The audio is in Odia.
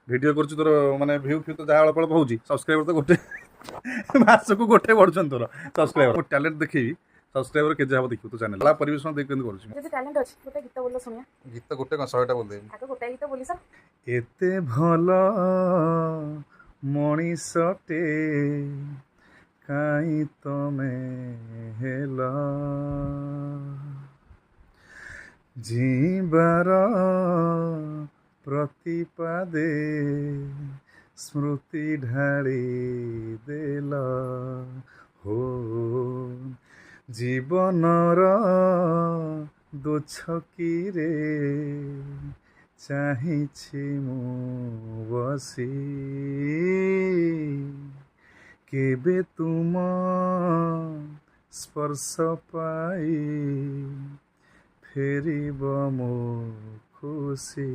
ଭିଡ଼ିଓ କରୁଛୁ, ତୋର ମାନେ ଭ୍ୟୁ ଫ୍ୟୁ ତ ଯାହା ଅଳ୍ପ ଅଳ୍ପ ହେଉଛି। ସବସ୍କ୍ରାଇବର ତ ଗୋଟେ ମାସକୁ ଗୋଟେ ବଢ଼ୁଛନ୍ତି ତୋର ସବସ୍କ୍ରାଇବର। ମୁଁ ଟ୍ୟାଲେଣ୍ଟ ଦେଖେଇବି, ସବସ୍କ୍ରାଇବର କେତେ ହବ ଦେଖିବୁ। ତୋ ଚ୍ୟାନେଲ କଳା ପରିବେଷଣ ଦେଖି କେମିତି କରୁଛି। ଯଦି ଟ୍ୟାଲେଣ୍ଟ ଅଛି, ଗୋଟେ ଗୀତ ବୋଲ, ଶୁଣିବା। ଗୀତ ଗୋଟେ କ'ଣ, 100ଟା ବୋଲିଦେବି। ଆଗ ଗୋଟାଏ ଗୀତ ବୋଲି ସାର୍। ଏତେ ଭଲ ମଣିଷଟେ କାଇଁ ତମେ ହେଲ, ଯିବାର ପ୍ରତିପାଦେ ସ୍ମୃତି ଢାଳି ଦେଲ ହୋ। ଜୀବନର ଦୋଛକିରେ ଚାହିଁଛି ମୁଁ ବସି, କେବେ ତୁମ ସ୍ପର୍ଶ ପାଇ ଫେରିବ ମୋ ଖୁସି।